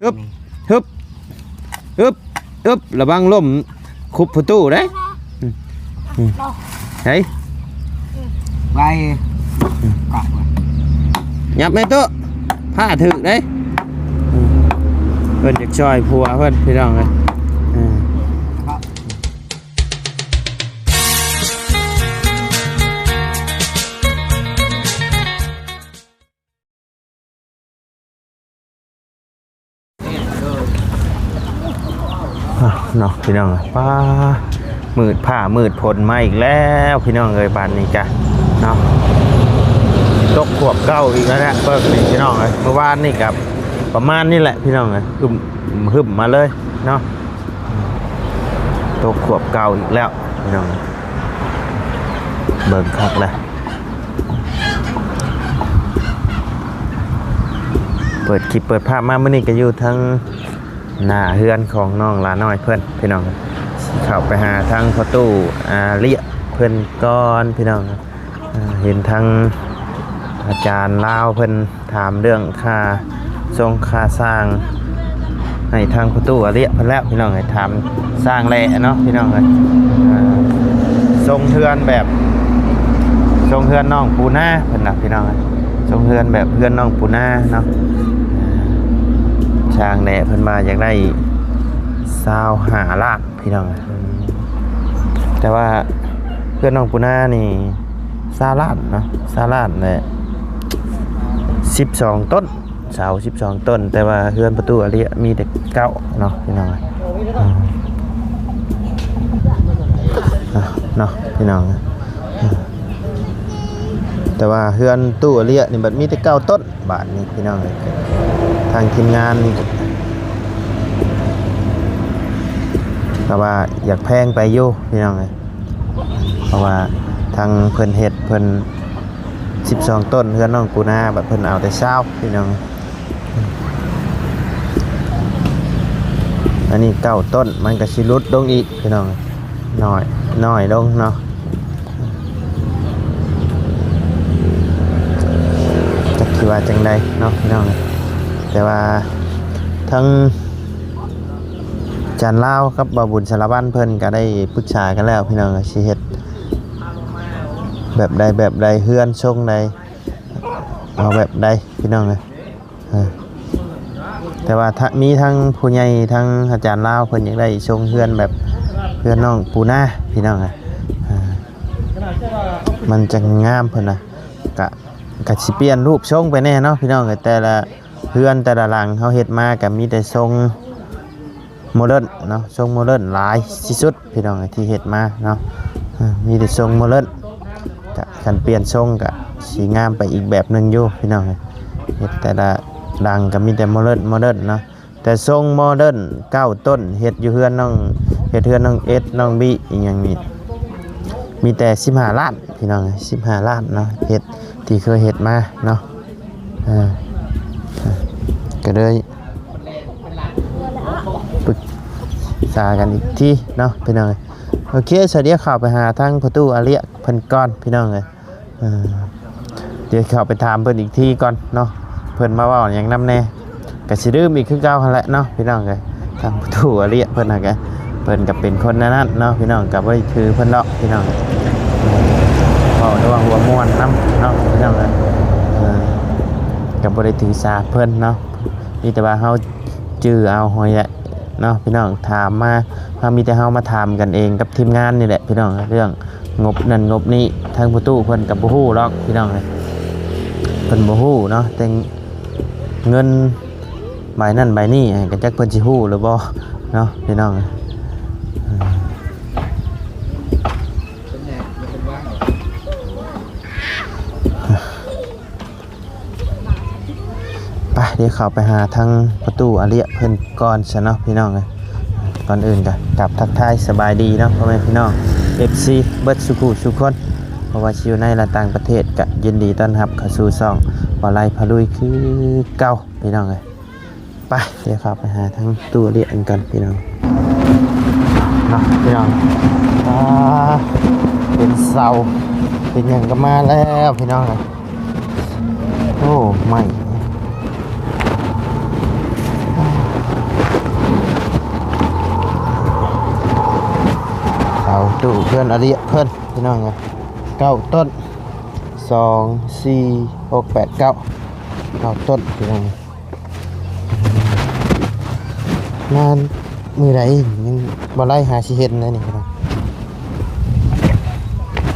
ອຶບ ຮຶບ ອຶບ ອຶບ ລະວັງລົ້ມຄຸບປະຕູເດ້. ອືມ ອືມ ໄປ ອືມ ກັບ ຫຍັບແມ່ໂຕະ ຜ້າຖືກເດ້. ອືມ ເພິ່ນຢາກຊ່ອຍຜົວເພິ່ນ ພີ່ນ້ອງເອີຍ. ເອີ ອ່ະ ເນາະ ພີ່ນ້ອງເອີຍ ປ້າ ມືດຟ້າມືດຝົນມາອີກແລ້ວ ພີ່ນ້ອງເອີຍ. ບາດນີ້ກະເນາະ ຕົກຂວບເກົ່າອີກແລ້ວແຫຼະ ເບິ່ງນີ້ ພີ່ນ້ອງເອີຍ. ເມື່ອວານນີ້ກະປະມານນີ້ແຫຼະ ພີ່ນ້ອງເອີຍ ອຶມ ຮຶມມາເລີຍເນາະ. ຕົກຂວບເກົ່າອີກແລ້ວ ພີ່ນ້ອງ ເບິ່ງຄັກແລ້ວ. ເປີດຄລິບເປີດພາບມາມື້ນີ້ກະຢູ່ທາງໜ້າເຮືອນຂອງນ້ອງຫຼ້ານ້ອຍເພິ່ນ ພີ່ນ້ອງ. ຊິເຂົ້າໄປຫາທາງພໍ່ຕູ້ອາເລຍເພິ່ນກ່ອນ ພີ່ນ້ອງ. ເຫັນທາງອາຈານລາວເພິ່ນ ຖາມເລື່ອງຄ່າຊົງຄ່າສ້າງໃຫ້ທາງພໍ່ຕູ້ອາເລຍເພິ່ນແລ້ວ ພີ່ນ້ອງເອີຍ. ຖາມສ້າງແຫຼະເນາະ ພີ່ນ້ອງເອີຍ. ອ່າ ຊົງເຮືອນແບບ ຊົງເຮືອນນ້ອງປູນາເພິ່ນນະ ພີ່ນ້ອງເອີຍ. ຊົງເຮືອນແບບເຮືອນນ້ອງປູນາເນາະ. ຊ່າງແຫຼະເພິ່ນວ່າຢາກໄດ້ຊາວຫ້າລ້ານ ພີ່ນ້ອງ. ແຕ່ວ່າເຮືອນນ້ອງປູນານີ້ຊາວລ້ານເນາະ ຊາວລ້ານແຫຼະ ສິບສອງຕົ້ນ ເສົາສິບສອງຕົ້ນ ແຕ່ວ່າເຮືອນພໍ່ຕູ້ອາເລຍມີແຕ່ເກົ້າເນາະ ພີ່ນ້ອງ. ອືມ ອ່ະ ເນາະ ພີ່ນ້ອງ. ອືມ ແຕ່ວ່າເຮືອນຕູ້ອາເລຍນີ້ບັດມີແຕ່ເກົ້າຕົ້ນ. ບາດນີ້ພີ່ນ້ອງເອີຍ ທາງທີມງານນີ້ກໍວ່າຢາກແພງໄປຢູ່ ພີ່ນ້ອງເອີຍ. ເພາະວ່າທາງເພິ່ນເຮັດ ເພິ່ນສິບສອງຕົ້ນ ເຮືອນນ້ອງປູນາ ບັດເພິ່ນເອົາແຕ່ຊາວ ພີ່ນ້ອງ. ອັນນີ້ເກົ້າຕົ້ນ ມັນກໍຊິຫຼຸດລົງອີກ ພີ່ນ້ອງ ນ້ອຍ ນ້ອຍລົງເນາະ. ຈັກຊິວ່າຈັ່ງໃດເນາະ ພີ່ນ້ອງ. ແຕ່ວ່າທາງອາຈານລາວກັບບ່າວບຸນສາລະວັນ ເພິ່ນກໍໄດ້ປຶກສາກັນແລ້ວ ພີ່ນ້ອງ ຊິເຮັດແບບໃດແບບໃດ ເຮືອນຊົງໃດ ເອົາແບບໃດ ພີ່ນ້ອງເອີຍ. ເອີ ແຕ່ວ່າຖ້າມີທັງຜູ້ໃຫຍ່ ທັງອາຈານລາວ ເພິ່ນຢາກໄດ້ຊົງເຮືອນແບບເຮືອນນ້ອງປູນາ ພີ່ນ້ອງ. ເອີ ມັນຈະງາມ ເພິ່ນວ່າ ກະ ກະຊິປ່ຽນຮູບຊົງໄປແດ່ເນາະ ພີ່ນ້ອງເອີຍ. ແຕ່ລະເຮືອນແຕ່ລະຫຼັງເຮົາເຮັດມາ ກະມີແຕ່ຊົງໂມເດີນເນາະ ຊົງໂມເດີນຫຼາຍທີ່ສຸດ ພີ່ນ້ອງເອີຍ ທີ່ເຮັດມາເນາະ. ເອີ ມີແຕ່ຊົງໂມເດີນ ກະຄັນປ່ຽນຊົງກະຊິງາມໄປອີກແບບໜຶ່ງຢູ່ ພີ່ນ້ອງເອີຍ. ເຮັດແຕ່ລະຫຼັງກະມີແຕ່ໂມເດີນ ໂມເດີນເນາະ. ແຕ່ຊົງໂມເດີນເກົ້າຕົ້ນ ເຮັດຢູ່ເຮືອນນ້ອງ ເຮັດເຮືອນນ້ອງເອັດ ນ້ອງບີ ອີ່ຫຍັງນີ້ ມີແຕ່ສິບຫ້າລ້ານ ພີ່ນ້ອງເອີຍ ສິບຫ້າລ້ານເນາະ ເຮັດ ທີ່ເຄີຍເຮັດມາເນາະ. ເອີ ກໍເລີຍປຶກສາກັນອີກທີເນາະ ພີ່ນ້ອງເອີຍ. ໂອເຄ ສະ ດຽວເຂົ້າໄປຫາທາງພໍ່ຕູ້ອາເລຍເພິ່ນກ່ອນ ພີ່ນ້ອງເອີຍ. ເອີ ດຽວເຂົ້າໄປຖາມເພິ່ນອີກທີກ່ອນເນາະ ເພິ່ນມາເວົ້າຫຍັງນຳແດ່ ກະຊິລືມອີກຄືເກົ່າຫັ້ນແຫຼະເນາະ ພີ່ນ້ອງເອີຍ. ທາງພໍ່ຕູ້ອາເລຍເພິ່ນຫັ້ນກະ ເພິ່ນກະເປັນຄົນແນວນັ້ນເນາະ ພີ່ນ້ອງ ກະບໍ່ໄດ້ຖືເພິ່ນດອກ ພີ່ນ້ອງ. ເວົ້າແຕ່ວ່າຫົວມ່ວນນຳເນາະ ພີ່ນ້ອງເອີຍ. ເອີ ກະບໍ່ໄດ້ຖືສາເພິ່ນເນາະ ມີແຕ່ວ່າເຮົາຈື່ເອົາຫ້ອຍແຫຼະເນາະ ພີ່ນ້ອງ. ຖາມມາ ເຮົາມີແຕ່ເຮົາມາຖາມກັນເອງກັບທີມງານນີ້ແຫຼະ ພີ່ນ້ອງ ເລື່ອງ ງົບນັ້ນງົບນີ້ ທາງພໍ່ຕູ້ເພິ່ນກໍບໍ່ຮູ້ດອກ ພີ່ນ້ອງເອີຍ. ເພິ່ນບໍ່ຮູ້ເນາະ ແຕ່ເງິນໃບນັ້ນໃບນີ້ ກໍຈັກເພິ່ນຊິຮູ້ຫຼືບໍ່ເນາະ ພີ່ນ້ອງເອີຍ. ໄປ ດຽວເຂົ້າໄປຫາທາງພໍ່ຕູ້ອາເລຍເພິ່ນກ່ອນຊະເນາະ ພີ່ນ້ອງເອີຍ. ກ່ອນອື່ນກໍກັບທັກທາຍສະບາຍດີເນາະ ພໍ່ແມ່ພີ່ນ້ອງ ເອັຟຊີ ເບິດສູ່ຜູ້ສູ່ຄົນ ບໍ່ວ່າຊິຢູ່ໃນ ແລະ ຕ່າງປະເທດ ກໍຍິນດີຕ້ອນຮັບເຂົ້າສູ່ຊ່ອງບ່າວໄລພາລຸຍຄືເກົ່າ ພີ່ນ້ອງເອີຍ. ໄປ ດຽວເຂົ້າໄປຫາທາງຕູ້ອາເລຍກັນ ພີ່ນ້ອງເນາະ ພີ່ນ້ອງ. ອ່າ ເປັນເສົາເປັນຫຍັງກໍມາແລ້ວ ພີ່ນ້ອງເອີຍ. ໂອ້ ໄມ້ ເພື່ອນອາເລຍເພິ່ນພີ່ນ້ອງເອີຍ ເກົ້າຕົ້ນ ສອງ ສີ່ ຫົກ ແປດ ເກົ້າ ເກົ້າຕົ້ນພີ່ນ້ອງ. ມາມື້ໃດຍັງບໍ່ໄດ້ຫາຊິເຫັນເລີຍນີ້ພີ່ນ້ອງ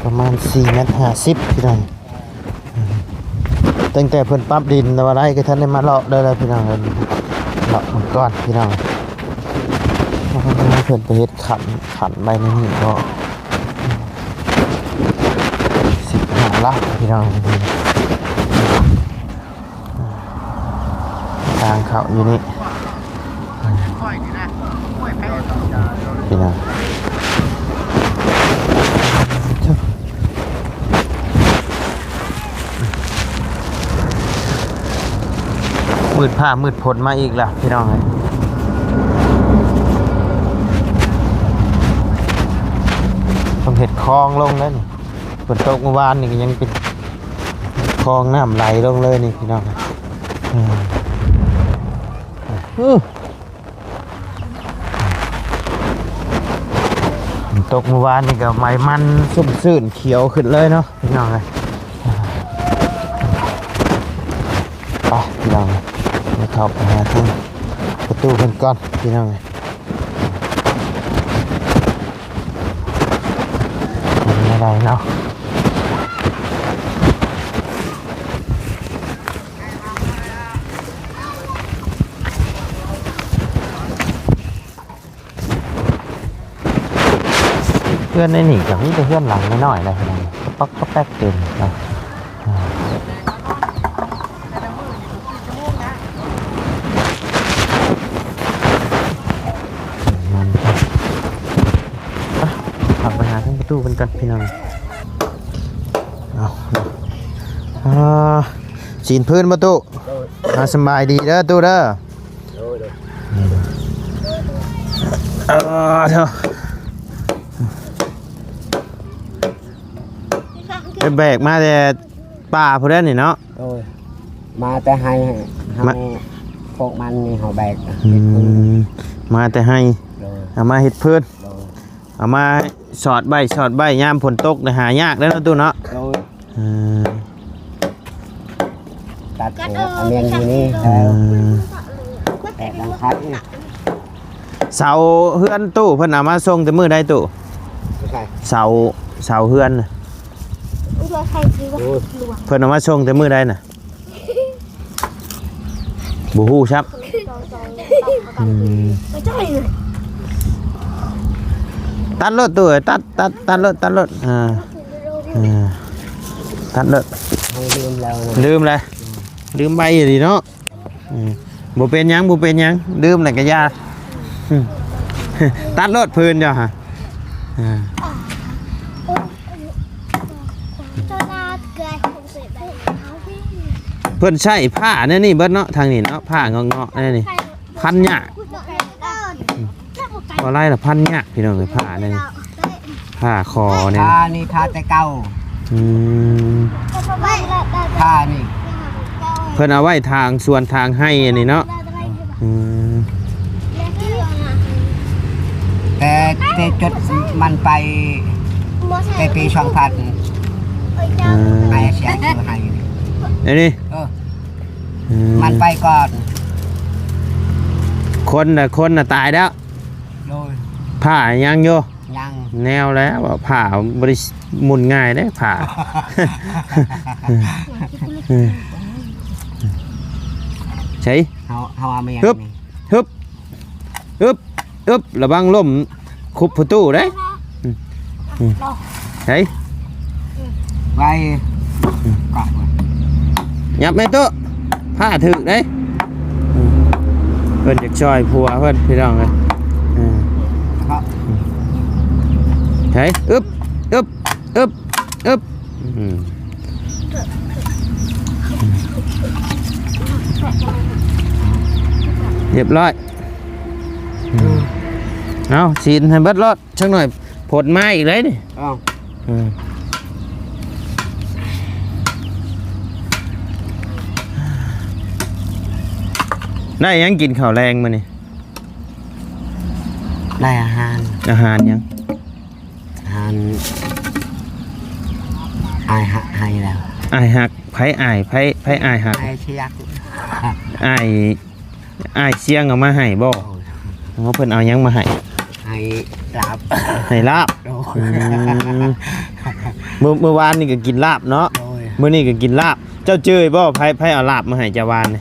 ປະມານສີ່ແມັດຫ້າສິບພີ່ນ້ອງ. ຕັ້ງແຕ່ເພິ່ນປັບດິນແລ້ວວ່າໄດ້ ກໍທັນໄດ້ມາເລາະໄດ້ແລ້ວພີ່ນ້ອງເອີຍ ເລາະມັນກ່ອນພີ່ນ້ອງ. ເພິ່ນໄປເຮັດຂັນ ຂັນໄວ້ໃນນີ້ກໍສິບຫ້າລັກພີ່ນ້ອງ. ທາງເຂົ້າຢູ່ນີ້ພີ່ນ້ອງ. ມືດຟ້າມືດຝົນມາອີກແລ້ວພີ່ນ້ອງເອີຍ. ຕ້ອງເຮັດຄອງລົງເດ້ນີ້ ຝົນຕົກມື້ວານນີ້ກໍຍັງເປັນຄອງ ນ້ຳໄຫຼລົງເລີຍນີ້ພີ່ນ້ອງ. ອືມ ອືມ ຝົນຕົກມື້ວານນີ້ກໍໃບມັນຊຸ່ມຊື່ນຂຽວຂຶ້ນເລີຍເນາະພີ່ນ້ອງເອີຍ. ໄປພີ່ນ້ອງ ມາເຂົ້າໄປຫາທາງປະຕູເພິ່ນກ່ອນພີ່ນ້ອງເອີຍ. ເປັນແນວໃດເນາະ? ເຮືອນໃນນີ້ກໍມີແຕ່ເຮືອນຫຼັງນ້ອຍໆ ແຫຼະ ກະປັກກະແປັກເຕັມເນາະ. ເຂົ້າໄປຫາທາງປະຕູເພິ່ນກ່ອນພີ່ນ້ອງ. ເອົາ ອ່າ ຊີ້ນພື້ນບໍ່ຕູ້? ອ່າ ສະບາຍດີເດີຕູ້ເດີ. ໂດຍ ໂດຍ ເອີ ເດີ ໄປແບກມາແຕ່ປ່າພຸ້ນແຫຼະນີ້ເນາະ. ໂດຍ ມາແຕ່ໄຮ່ ເຮົາ ມາ ພວກມັນນີ້ເຮົາແບກ ອືມ ເຮັດພື້ນ ມາແຕ່ໄຮ່ ໂດຍ ເອົາມາເຮັດພື້ນ ໂດຍ ເອົາມາສອດໄວ້ ສອດໄວ້ ຍາມຝົນຕົກໄດ້ຫາຍາກເດ້ເນາະຕູ້ເນາະ. ໂດຍ ເອີ ຕັດເອົາອັນແມ່ນຢູ່ນີ້ ເອີ ແຕກຫຼັງຄານີ້ນະ. ເສົາເຮືອນຕູ້ເພິ່ນເອົາມາສົ່ງແຕ່ມື້ໃດຕູ້? ໃສ? ເສົາ ເສົາເຮືອນນະ ໂອ້ຍ ເພິ່ນເອົາມາສົ່ງແຕ່ມື້ໃດນະ? ບໍ່ຮູ້ຊ້ຳ. ອືມ ຕັດໂລດຕູ້ເອີຍ ຕັດ ຕັດ ຕັດໂລດ ຕັດໂລດ. ອ່າ ອ່າ ຕັດໂລດ. ລືມແລ້ວ ລືມແລ້ວ ລືມໄປອີ່ຫຼີເນາະ. ອືມ ບໍ່ເປັນຫຍັງ ບໍ່ເປັນຫຍັງ ລືມແລ້ວກໍຢ່າ. ອືມ ຕັດໂລດ ເພິ່ນເຈົ້າຫາ ອ່າ ເພິ່ນໃຊ້ຜ້າແນວນີ້ເບິດເນາະ ທາງນີ້ເນາະ ຜ້າເງາະໆ ແນວນີ້ ພັນຍາກ. ອືມ ບໍ່ຫຼາຍລະ ພັນຍາກພີ່ນ້ອງເອີຍ ຜ້າແນວນີ້ ຜ້າຄໍນີ້ ຜ້ານີ້ຜ້າແຕ່ເກົ່າ. ອືມ ຜ້ານີ້ ເພິ່ນເອົາໄວ້ຖາງສວນຖາງໄຮ່ອັນນີ້ເນາະ. ອືມ ແຕ່ ແຕ່ຈົດມັນໄປ ແຕ່ປີສອງພັນ ອືມ ໄປເສຍໃຫ້ ອັນນີ້ ເອີ ອືມ ມັນໄປກ່ອນ ຄົນນະ ຄົນນະຕາຍແລ້ວ. ໂດຍ ຜ້າຍັງຢູ່? ຍັງ. ແນວແລ້ວ ຜ້າບໍ່ໄດ້ໝຸ່ນງ່າຍເດ້ ຜ້າ. ໃສ? ເຮົາ ເຮົາເອົາມາຍັງ ຮຶບ ນີ້ ຮຶບ ຮຶບ ຮຶບ ລະວັງລົ້ມຄຸບປະຕູເດ້. ອືມ ອືມ ໃສ? ໄວ ອືມ ກະ ຫຍັບແມ່ຕູ້ ຜ້າຖືກເດ້. ອືມ ເພິ່ນຢາກຊ່ອຍຜົວເພິ່ນພີ່ນ້ອງເອີຍ. ເອີ ໃສ? ອຶບ ອຶບ ອຶບ ອຶບ ອືມ ຮຽບຮ້ອຍ. ອືມ ເອົາ ຊີ້ນໃຫ້ເບິດໂລດ ຈັກໜ້ອຍຝົນມາອີກເດ້ນີ້. ເອົາ ເອີ ໄດ້ຫຍັງກິນເຂົ້າແລງມື້ນີ້? ໄດ້ອາຫານ. ອາຫານຫຍັງ? ອາຫາ ອັນ ອ້າຍຮັກໃຫ້ແລ້ວ. ອ້າຍຮັກ? ໃຜອ້າຍ? ໃຜ ໃຜອ້າຍຮັກ? ອ້າຍຊຽງ. ອ້າຍ ອ້າຍຊຽງເອົາມາໃຫ້ບໍ່? ໂດຍ. ອໍ ເພິ່ນເອົາຫຍັງມາໃຫ້? ໃຫ້ລາບ. ໃຫ້ລາບ? ໂດຍ. ອືມ ມື້ ມື້ວານນີ້ກໍກິນລາບເນາະ? ໂດຍ. ມື້ນີ້ກໍກິນລາບ. ເຈົ້າຈື່ບໍ່? ໃຜ ໃຜເອົາລາບມາໃຫ້ເຈົ້າວານນີ້?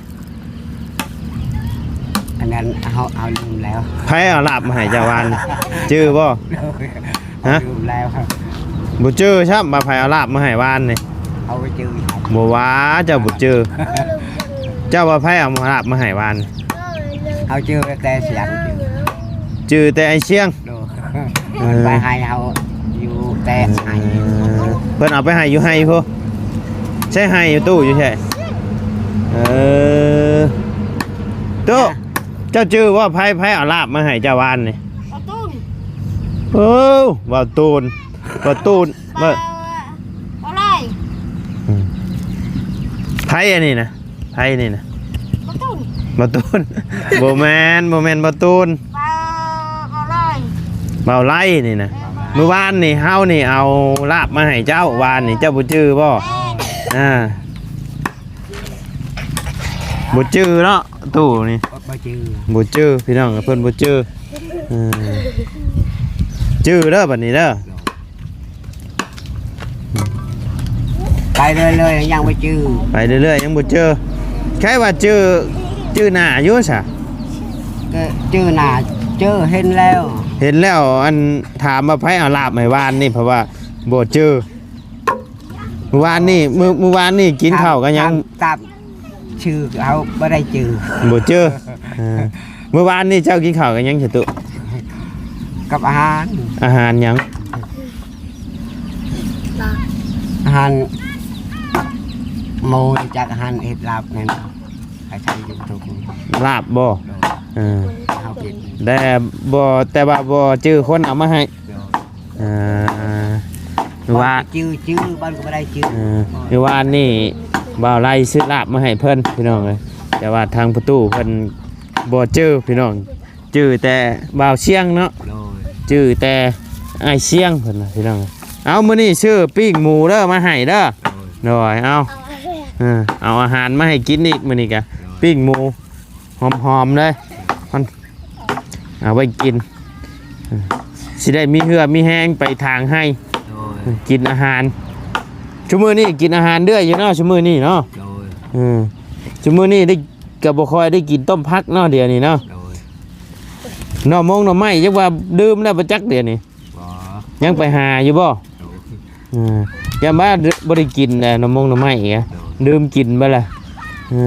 ອັນນັ້ນເຮົາ ເຮົາລືມແລ້ວ. ໃຜເອົາລາບມາໃຫ້ເຈົ້າວານນີ້? ຈື່ບໍ່? ໂດຍ. ຮະ? ລືມແລ້ວ. ບໍ່ຈື່ຊ້ຳວ່າໃຜເອົາລາບມາໃຫ້ວານນີ້? ເຮົາບໍ່ຈື່. ບໍ່ວ່າເຈົ້າບໍ່ຈື່. ເຈົ້າວ່າໃຜເອົາລາບມາໃຫ້ວານ? ເຮົາຈື່ແຕ່ສຽງ. ຈື່ແຕ່ອ້າຍຊຽງ? ໂດຍ. ເອີ ໄປໃຫ້ເຮົາຢູ່ແຕ່ໄຮ່. ເອີ ເພິ່ນເອົາໄປໃຫ້ຢູ່ໄຮ່ພຸ້ນ. ໃຊ້ໄຮ່ຢູ່ຕູ້ຢູ່ແທ້. ເອີ ຕູ້ ເຈົ້າຈື່ບໍ່ ໃຜ ໃຜເອົາລາບມາໃຫ້ເຈົ້າວານນີ້? ບ່າວຕູນ. ໂອ້ ບ່າວຕູນ. ບ່າວຕູນ. ບ່າວ ບ່າວໄລ່. ອືມ ໃຜອັນນີ້ນະ? ໃຜນີ້ນະ? ບ່າວຕູນ. ບ່າວຕູນ. ບໍ່ແມ່ນ ບໍ່ແມ່ນບ່າວຕູນ. ບ່າວ ບ່າວໄລ່. ບ່າວໄລ່ນີ້ນະ. ເອີ ມື້ວານນີ້ເຮົານີ້ເອົາລາບມາໃຫ້ເຈົ້າ ວານນີ້ເຈົ້າບໍ່ຈື່ບໍ່? ແມ່ນ. ອ່າ ບໍ່ຈື່ເນາະ ຕູ້ນີ້. ບໍ່ ບໍ່ຈື່. ບໍ່ຈື່ ພີ່ນ້ອງ ເພິ່ນບໍ່ຈື່. ເອີ ຈື່ເດີບັດນີ້ເດີ. ໄປເລື້ອຍໆ ຍັງບໍ່ຈື່. ໄປເລື້ອຍໆ ຍັງບໍ່ຈື່. ໃຄ່ວ່າຈື່ ຈື່ໜ້າຢູ່ຊະ? ກໍຈື່ໜ້າ ຈື່ ເຫັນແລ້ວ. ເຫັນແລ້ວ. ອັນ ຖາມວ່າໃຜເອົາລາບໃຫ້ວານນີ້ ເພາະວ່າບໍ່ຈື່. ມື້ວານນີ້ ມື້ ມື້ວານນີ້ກິນເຂົ້າກັບຫຍັງ? ຕາມ ຕາມ ຊື່ເຮົາບໍ່ໄດ້ຈື່. ບໍ່ຈື່. ເອີ ມື້ວານນີ້ເຈົ້າກິນເຂົ້າກັບຫຍັງຊະຕຸ? ກັບອາຫານ. ອາຫານຫຍັງ? ອາຫານໝູ ຈັກອາຫານເຮັດລາບນັ້ນ ໃຫ້ໃຊ້ຢູ່ທຸກ. ລາບບໍ່? ໂດຍ. ເອີ ເຮົາເຮັດ ແຕ່ບໍ່ ແຕ່ວ່າບໍ່ຈື່ຄົນເອົາມາໃຫ້. ໂດຍ. ອ່າ ວ່າ ບາງກໍຈື່ ຈື່ ບາງກໍບໍ່ໄດ້ຈື່. ເອີ ຄືວານນີ້ບ່າວໄລ່ຊື້ລາບມາໃຫ້ເພິ່ນ ພີ່ນ້ອງເອີຍ, ແຕ່ວ່າທາງພໍ່ຕູ້ເພິ່ນບໍ່ຈື່ ພີ່ນ້ອງ, ຈື່ແຕ່ບ່າວຊຽງເນາະ. ໂດຍ. ຈື່ແຕ່ອ້າຍຊຽງເພິ່ນນະ ພີ່ນ້ອງ. ເອົາ ມື້ນີ້ຊື້ປີ້ງໝູເດີ ມາໃຫ້ເດີ. ໂດຍ. ໂດຍ ເອົາ ເອີ ເອົາອາຫານມາໃຫ້ກິນອີກມື້ນີ້ກະ. ໂດຍ. ປີ້ງໝູ ຫອມໆເລີຍ ມັນເອົາໄວ້ກິນ ຊິໄດ້ມີເຫື່ອມີແຮງໄປຖາງໄຮ່. ໂດຍ. ກິນອາຫານ ຊຸມື້ນີ້ກິນອາຫານເລື້ອຍຢູ່ເນາະ ຊຸມື້ນີ້ເນາະ. ໂດຍ. ເອີ ຊຸມື້ນີ້ໄດ້ ກໍບໍ່ຄ່ອຍໄດ້ກິນຕົ້ມຜັກເນາະ ດຽວນີ້ເນາະ. ໂດຍ. ໜໍ່ມົງໜໍ່ໄມ້ ຈັກວ່າດື່ມແລ້ວບໍ່ຈັກ ດຽວນີ້. ບໍ່ ຍັງໄປຫາຢູ່ບໍ່? ໂດຍ. ເອີ ຢ້ານວ່າບໍ່ໄດ້ກິນແຫຼະ ໜໍ່ມົງໜໍ່ໄມ້ອີກ. ໂດຍ. ລືມກິນເບິດລະ. ເອີ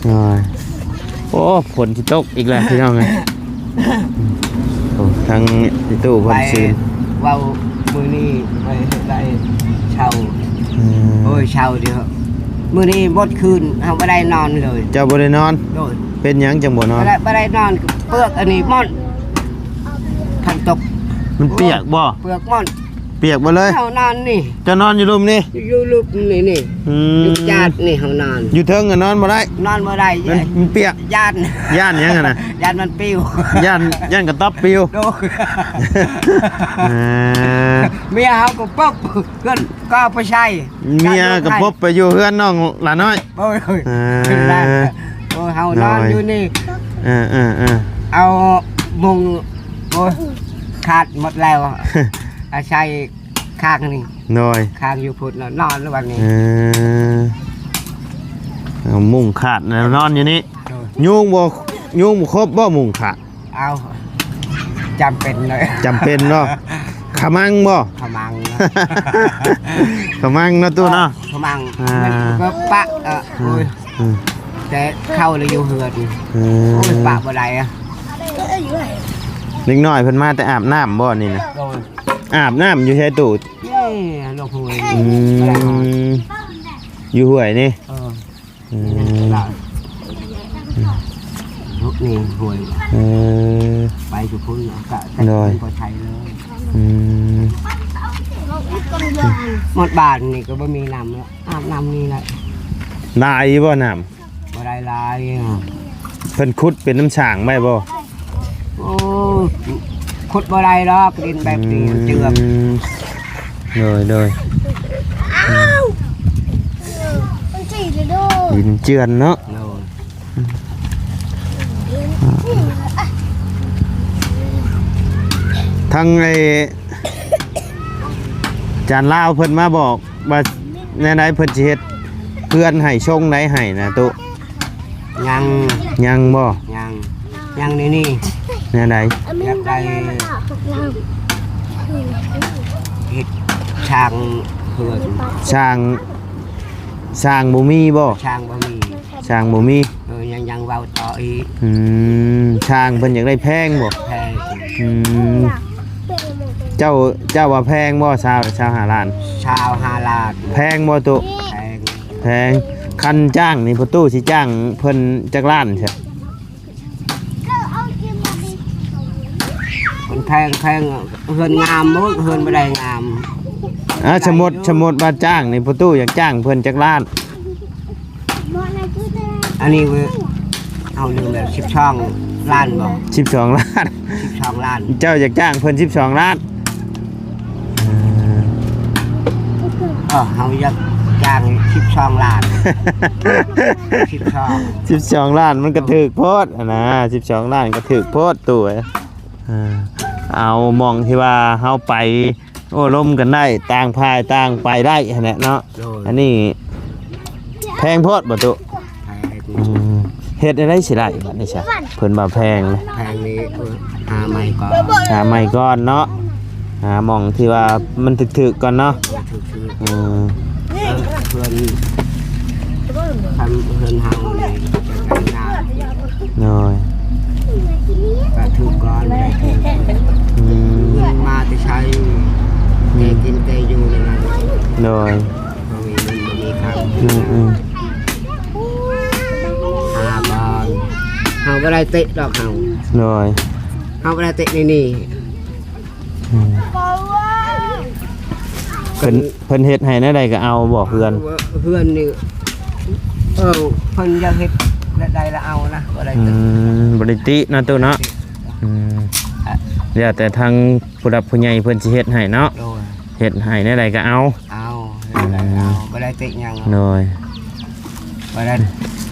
ໂອ້ຍ ໂອ້ ຝົນຊິຕົກອີກແລ້ວ ພີ່ນ້ອງເອີຍ. ໂອ້ ທາງຕູ້ເພິ່ນ ໄປຊື້ ເວົ້າມື້ນີ້ໄປໄດ້ເຊົ່າ. ອືມ. ໂອ້ຍ ເຊົ່າດຽວ ມື້ນີ້ໝົດຄືນ ເຮົາບໍ່ໄດ້ນອນເລີຍ. ເຈົ້າບໍ່ໄດ້ນອນ? ໂດຍ. ເປັນຫຍັງຈັ່ງບໍ່ນອນ? ບໍ່ໄດ້ ບໍ່ໄດ້ນອນ ເປືອກອັນນີ້ໝົດ. ຄັນຕົກ ມັນປຽກບໍ່? ເປືອກໝົດ. ປຽກໝົດເລີຍ? ເຮົານອນນີ້ ເຈົ້ານອນຢູ່ລຸ່ມນີ້? ຢູ່ລຸ່ມນີ້ນີ້. ອືມ. ຢູ່ຈາດນີ້ເຮົານອນ. ຢູ່ເທິງກໍນອນບໍ່ໄດ້? ນອນບໍ່ໄດ້. ມັນ ມັນປຽກ? ຢ້ານ ຢ້ານຫຍັງຫັ້ນນະ? ຢ້ານມັນປິວ. ຢ້ານ ຢ້ານກະຕ໊ອບປິວ. ໂດຍ. ເອີ ເມຍເຮົາກໍປົບ ເຮືອນກໍໄປໃສ່ ເມຍກໍປົບໄປຢູ່ເຮືອນນ້ອງຫຼ້ານ້ອຍ. ໂອ້ຍ ເອີ ໂອ້ຍ ເຮົານອນຢູ່ນີ້. ເອີໆໆ ເອົາມຸງ ໂອ້ຍ ຂາດໝົດແລ້ວ ອາໄສ ຄ້າງນີ້. ໂດຍ. ຄ້າງຢູ່ພຸ້ນ ນອນຢູ່ວັນນີ້. ເອີ ເອົາມຸ້ງຂາດແລ້ວນອນຢູ່ນີ້. ໂດຍ. ຍຸງບໍ່ ຍຸງບໍ່ຄົບບໍ່ ມຸ້ງຂາດ? ເອົາ ຈຳເປັນເລີຍ. ຈຳເປັນເນາະ. ຂະມັງບໍ່? ຂະມັງເນາະ. ຂະມັງເນາະ ຕູ້ເນາະ. ຂະມັງ. ອ່າ ມັນກໍປະ ເອີ ອືມ ໂອ້ຍ ອືມ ແຕ່ເຂົ້າແລ້ວຢູ່ເຮືອນ. ອືມ. ໂອ້ຍ ປະບໍ່ໄດ້ອະ. ເດັກນ້ອຍເພິ່ນມາແຕ່ອາບນ້ຳບໍ່ນີ້ນະ? ໂດຍ. ອາບນ້ຳຢູ່ໃສຕູ້? ນີ້ ລູກຫ້ວຍ. ອືມ ຢູ່ຫ້ວຍນີ້? ເອີ. ອືມ ລູກນີ້ຫ້ວຍ. ເອີ ໄປຢູ່ພຸ້ນ ກະ ໂດຍ ໄປໄທເລີຍ. ອືມ ໝົດບ້ານນີ້ກໍບໍ່ມີນ້ຳແລ້ວ ອາບນ້ຳນີ້ແຫຼະ. ຫຼາຍຢູ່ບໍ່ນ້ຳ? ບໍ່ໄດ້ຫຼາຍ. ເພິ່ນຂຸດເປັນນ້ຳສ້າງໄວ້ບໍ່? ໂອ້ ຂຸດ ຂຸດບໍ່ໄດ້ດອກ ດິນແບບນີ້ ອືມ ເຈື່ອນ. ໂດຍ ໂດຍ ອືມ ມັນຊິເດ້ໂດ ດິນເຈື່ອນເນາະ. ໂດຍ ທາງໄອ້ ອາຈານລາວເພິ່ນມາບອກວ່າແນວໃດ ເພິ່ນຊິເຮັດເຮືອນໃຫ້ຊົງໃດໃຫ້ນະຕຸ? ຍັງ ຍັງບໍ່? ຍັງ ຍັງໃນນີ້. ແນວໃດ? ຢາກໄດ້ເຮັດຊ່າງເຮືອນ. ຊ່າງ ຊ່າງບໍ່ມີບໍ່? ຊ່າງບໍ່ມີ. ຊ່າງບໍ່ມີ. ເອີ ຍັງ ຍັງເວົ້າຕໍ່ອີກ. ອືມ ຊ່າງເພິ່ນຢາກໄດ້ແພງບໍ່? ແພງ. ອືມ ເຈົ້າ ເຈົ້າວ່າແພງບໍ່? ຊາວ ຊາວຫ້າລ້ານ. ຊາວຫ້າລ້ານ. ແພງບໍ່ຕຸ? ແພງ. ແພງ. ຄັນຈ້າງນີ້ ພໍ່ຕູ້ຊິຈ້າງເພິ່ນຈັກລ້ານຊະ? ມັນແພງ ແພງ ເຮືອນງາມ ເຮືອນບໍ່ໄດ້ງາມ. ອ່າ ສົມມຸດ ສົມມຸດວ່າຈ້າງນີ້ ພໍ່ຕູ້ຢາກຈ້າງເພິ່ນຈັກລ້ານ? ອັນນີ້ເວີ້ຍ ເຮົາລືມແລ້ວ ສິບສອງລ້ານບໍ່? ສິບສອງລ້ານ. ສິບສອງລ້ານ. ເຈົ້າຢາກຈ້າງເພິ່ນສິບສອງລ້ານ? ເອີ ເຮົາຢາກຈ້າງສິບສອງລ້ານ. ສິບສອງ ສິບສອງລ້ານມັນກະຖືກໂພດຫັ້ນນະ. ສິບສອງລ້ານກະຖືກໂພດຕູ້ເອີຍ. ອ່າ ເອົາ ໝ່ອງທີ່ວ່າເຮົາໄປໂອ້ລົມກັນໄດ້ ຕ່າງຝ່າຍຕ່າງໄປໄດ້ຫັ້ນແຫຼະເນາະ. ໂດຍ ອັນນີ້ແພງໂພດບໍ່ຕຸ? ແພງ. ອືມ ເຮັດແນວໃດຊິໄດ້ບັດນີ້ຊະ? ເພິ່ນວ່າແພງນະ. ແພງນີ້ ເອີ ຫາໃໝ່ກ່ອນ. ຫາໃໝ່ກ່ອນເນາະ. ຫາໝ່ອງທີ່ວ່າມັນຖືກໆກ່ອນເນາະ. ຖືກໆ. ອືມ ເອີ ເພື່ອນ ຄັນເຮືອນເຮົານີ້ຈະໄປນານ. ໂດຍ ກະຖືກກ່ອນ. ອືມ ເງິນມາແຕ່ໃສ? ອືມ ແຕ່ກິນແຕ່ຢູ່ໃນນັ້ນ. ໂດຍ ບໍ່ມີເງິນບໍ່ມີຄຳ. ອືມໆ ຫາກ່ອນ. ເຮົາບໍ່ໄດ້ຕິດອກເຮົາ. ໂດຍ ເຮົາບໍ່ໄດ້ຕິດໃນນີ້. ອືມ ເພິ່ນ ເພິ່ນເຮັດໃຫ້ແນວໃດກະເອົາບໍ່ເຮືອນ? ເຮືອນນີ້ ເອີ ເພິ່ນຢາກເຮັດແນວໃດລະເອົານະ ບໍ່ໄດ້ຕິ. ອືມ ບໍ່ໄດ້ຕິເນາະຕູ້ເນາະ. ອືມ ແລ້ວແຕ່ທາງຜູ້ຫຼັກຜູ້ໃຫຍ່ເພິ່ນຊິເຮັດໃຫ້ເນາະ. ໂດຍ ເຮັດໃຫ້ແນວໃດກະເອົາ. ເອົາ ເຮັດໃດກະເອົາ. ອືມ ບໍ່ໄດ້ຕິຫຍັງ. ໂດຍ ບໍ່ໄດ້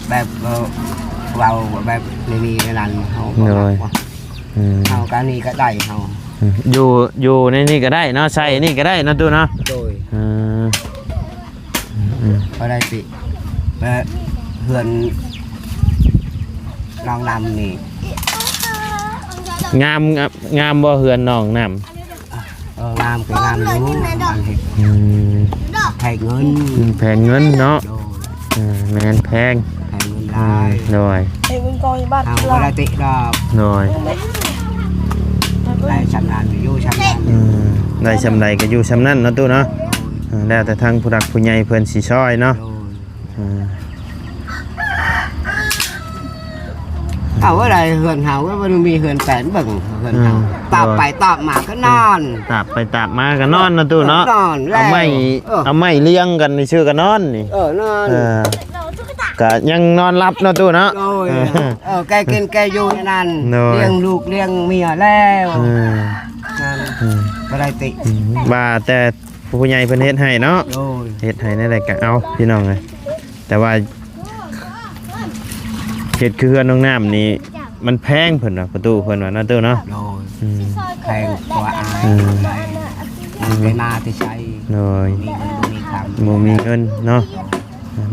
ແບບ ເອີ ເວົ້າແບບນີ້ນີ້ນັ້ນ ເຮົາບໍ່ ໂດຍ ມັກວ່າ ອືມ ເຮົາກະນີ້ກະໄດ້ເຮົາ. ອືມ ຢູ່ ຢູ່ໃນນີ້ກະໄດ້ເນາະ ໃສ່ນີ້ກະໄດ້ເນາະຕູ້ເນາະ. ໂດຍ ເອີ ອືມ ບໍ່ໄດ້ຕິ ແລະ ເຮືອນນ້ອງດຳນີ້ ງາມ ງາມບໍ່ເຮືອນນ້ອງດຳ? ເອີ ງາມກະງາມຢູ່. ອືມ ແພງເງິນ. ອືມ ແພງເງິນເນາະ. ໂດຍ ເອີ ແມ່ນແພງ ແພງເງິນຫຼາຍ. ອືມ ໂດຍ ເຮົາບໍ່ໄດ້ຕິດອກ. ໂດຍ ໄດ້ຊ່ຳນັ້ນຢູ່ຊ່ຳນັ້ນ. ອືມ ໄດ້ຊ່ຳໃດກະຢູ່ຊ່ຳນັ້ນເນາະຕູ້ເນາະ. ໂດຍ ເອີ ແລ້ວແຕ່ທາງຜູ້ຫຼັກຜູ້ໃຫຍ່ເພິ່ນຊິຊ່ອຍເນາະ. ໂດຍ ອືມ ເອົາ ວ່າໄດ້ເຮືອນເຮົາ ວ່າບໍ່ມີເຮືອນແປນເບິ່ງເຮືອນເຮົາ. ອືມ ຕາບໄປຕາບມາກະນອນ. ຕາບໄປຕາບມາກະນອນເນາະຕູ້ເນາະ. ນອນແລ້ວ ເອົາໄມ້ ເອີ ເອົາໄມ້ລຽງກັນຊື່ກະນອນນີ້. ເອີ ນອນ ເອີ ກະຍັງນອນຫຼັບເນາະຕູ້ເນາະ. ໂດຍ ເອີ ເອີ ແກກິນແກຢູ່ໃນນັ້ນ. ໂດຍ ລ້ຽງລູກລ້ຽງເມຍແລ້ວ. ອືມ ນັ້ນ ອືມ ບໍ່ໄດ້ຕິ. ອືມ ວ່າແຕ່ ຜູ້ໃຫຍ່ເພິ່ນເຮັດໃຫ້ເນາະ. ໂດຍ ເຮັດໃຫ້ແນວໃດກະເອົາພີ່ນ້ອງເອີຍ. ແຕ່ວ່າເຮັດຄືເຮືອນນ້ອງນ້ຳນີ້ມັນແພງເພິ່ນວ່າ ພໍ່ຕູ້ເພິ່ນວ່າເນາະຕູ້ເນາະ. ໂດຍ ອືມ ແພງກວ່າອາຍ. ອືມ ໄປມາແຕ່ໃສ. ໂດຍ ບໍ່ມີເງິນບໍ່ມີຄຳ ບໍ່ມີເງິນເນາະ.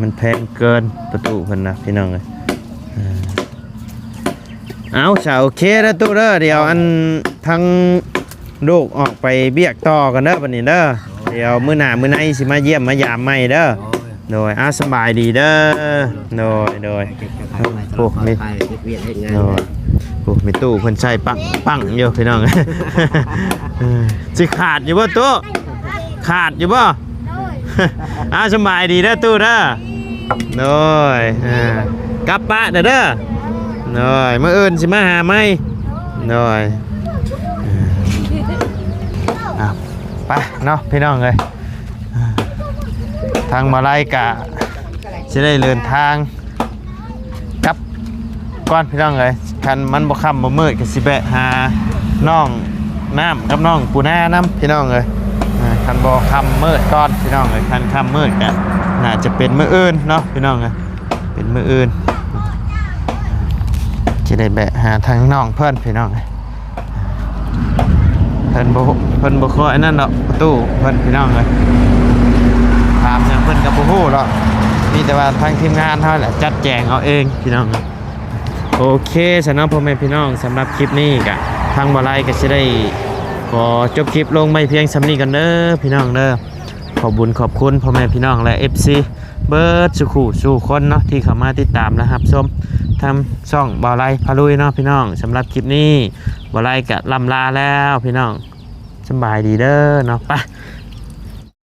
ມັນແພງເກີນ ພໍ່ຕູ້ເພິ່ນວ່າພີ່ນ້ອງເອີຍ. ເອົາ ສາ ໂອເຄເດີຕູ້ເດີ. ດຽວອັນທາງລູກອອກໄປວຽກຕໍ່ກັນເດີບັດນີ້ເດີ. ດຽວມື້ໜ້າມື້ໃນຊິມາຢ້ຽມມາຢາມໃໝ່ເດີ. ໂດຍ ເອົາ ສະບາຍດີເດີ. ໂດຍ ໂດຍ ໂອ້ ມີ ໂດຍ ໂອ້ ມີຕູ້ເພິ່ນໃສ່ປັ້ງໆຢູ່ພີ່ນ້ອງ. ເອີ ຊິຂາດຢູ່ບໍ່ຕູ້? ຂາດຢູ່ບໍ່? ໂດຍ ອ່າ ສະບາຍດີເດີຕູ້ເດີ. ໂດຍ ອ່າ ກັບປະເດີ. ໂດຍ ມື້ອື່ນຊິມາຫາໃໝ່. ໂດຍ ອ່າ ໄປເນາະພີ່ນ້ອງເອີຍ. ທາງມາໄລກະຊິໄດ້ເດີນທາງ ກັບກ່ອນພີ່ນ້ອງເອີຍ. ຄັນມັນບໍ່ຄ່ຳບໍ່ມືດກະຊິແວະຫານ້ອງ ນ້ຳກັບນ້ອງປູນານຳພີ່ນ້ອງເອີຍ. ອ່າ ຄັນບໍ່ຄ່ຳມືດກ່ອນພີ່ນ້ອງເອີຍ, ຄັນຄ່ຳມືດກະໜ້າຈະເປັນມື້ອື່ນເນາະພີ່ນ້ອງເອີຍ, ເປັນມື້ອື່ນ ຈະໄດ້ແວະຫາທາງນ້ອງເພິ່ນພີ່ນ້ອງເອີຍ. ເພິ່ນບໍ່ ເພິ່ນບໍ່ຄ່ອຍອັນນັ້ນດອກ ປະຕູເພິ່ນພີ່ນ້ອງເອີຍ, ຖາມຫຍັງເພິ່ນກໍບໍ່ຮູ້ດອກ, ມີແຕ່ວ່າທາງທີມງານເຮົາແຫຼະຈັດແຈງເອົາເອງພີ່ນ້ອງເອີຍ. ໂອເຄຊັ້ນເນາະ ພໍ່ແມ່ພີ່ນ້ອງ, ສຳລັບຄລິບນີ້ກະທາງບ່າວໄລກະຊິໄດ້ຂໍຈົບຄລິບລົງໄວ້ພຽງສ່ຳນີ້ກ່ອນເດີພີ່ນ້ອງເດີ. ຂອບບຸນຂອບຄຸນພໍ່ແມ່ພີ່ນ້ອງ ແລະ ເອັຟຊີ ເບິດສູ່ຄູ່ສູ່ຄົນເນາະ ທີ່ເຂົ້າມາຕິດຕາມ ແລະ ຮັບຊົມທາງຊ່ອງບ່າວໄລພາລຸຍເນາະພີ່ນ້ອງ. ສຳລັບຄລິບນີ້ ບ່າວໄລກະລ່ຳລາແລ້ວພີ່ນ້ອງ, ສຳບາຍດີເດີເນາະ. ໄປ